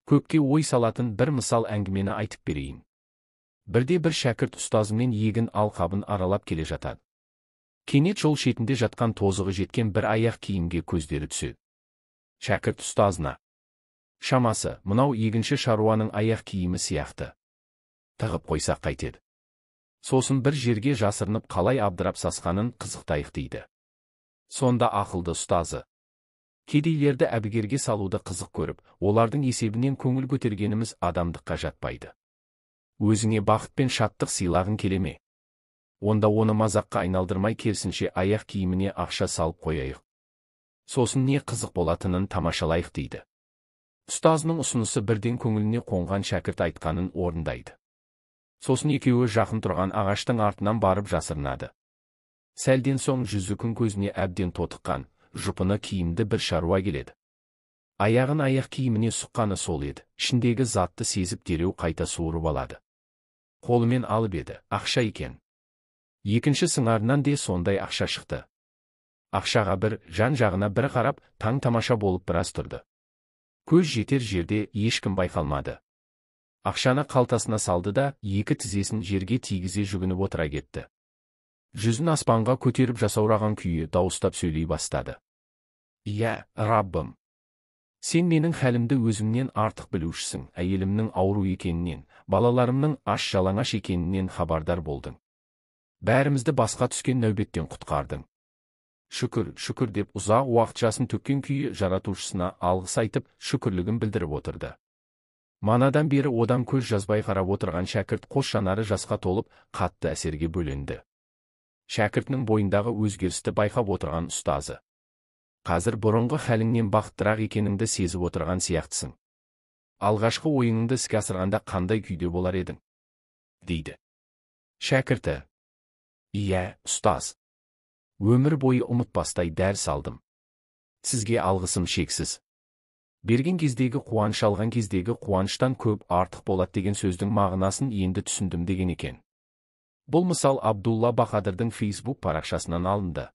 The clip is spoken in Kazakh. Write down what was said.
Көпке ой салатын бір мысал әңгімені айтып берейін. Бірде бір шәкірт ұстазымен егін алқабын аралап келе жатады. Кенет жол шетінде жатқан тозығы жеткен бір аяқ киімге көздері түседі. Шәкірт ұстазына: «Шамасы, мынау егінші шаруаның аяқ киімі сияқты. Тығып қойсақ қайтеді. Сосын бір жерге жасырынып қалай абдырап сасқанын қызықтайық», дейді. Сонда ақылды ұстазы: «Кедейлерді әбігерге салуды қызық көріп, олардың есебінен көңіл көтергеніміз адамдыққа жатпайды. Өзіңе бақыт пен шаттық сыйлағың келе ме? Онда оны мазаққа айналдырмай, керісінше аяқ киіміне ақша салып қояйық. Сосын не қызық болатынын тамашалайық», дейді. Ұстазының ұсынысы бірден көңіліне қонған шәкірт айтқанын орындайды. Сосын екеуі жақын тұрған ағаштың артынан барып жасырынады. Сәлден соң жүзі күн көзіне әбден тотыққан, жұпыны киімді бір шаруа келеді. Аяғын аяқ киіміне сұққаны сол еді, ішіндегі затты сезіп, дереу қайта суырып алады. Қолымен алып еді, ақша екен. Екінші сыңарынан де сондай ақша шықты. Ақшаға бір, жан жағына бір қарап, таң тамаша болып біраз тұрды. Көз жетер жерде ешкім байқалмады. Ақшаны қалтасына салды да, екі тізесін жерге тигізе жүгініп отыра кетті. Жүзін аспанға көтеріп жасаураған күйі дауыстап сөйлей бастады: «Иә, Раббым! Сен менің хәлімді өзімнен артық білушісің, әйелімнің ауру екенінен, балаларымның аш жалаңаш екенінен хабардар болдың. Бәрімізді басқа түскен нәубеттен құтқардың. Шүкір, шүкір», – деп ұзақ уақыт жасын төккен күйі жаратушысына алғыс айтып, шүкірлігін білдіріп отырды. Манадан бері одан көз жазбай қарап отырған шәкірт қос жанары жасқа толып, қатты әсерге бөленді. Шәкіртінің бойындағы өзгерісті байқап отырған ұстазы: «Қазір бұрынғы хәліңнен бақыттырақ екеніңді сезіп отырған сияқтысың. Алғашқы ойыңды іске асырғанда қандай күйде болар едің?» – дейді. Шәкірті: «Иә, ұстаз. Өмір бойы ұмытпастай дәріс алдым. Сізге алғысым шексіз. Берген кездегі қуаныш алған кездегі қуаныштан көп артық болады деген сөздің мағынасын енді түсіндім», – деген екен. Бұл мысал Абдулла Бахадырдың Facebook парақшасынан алынды.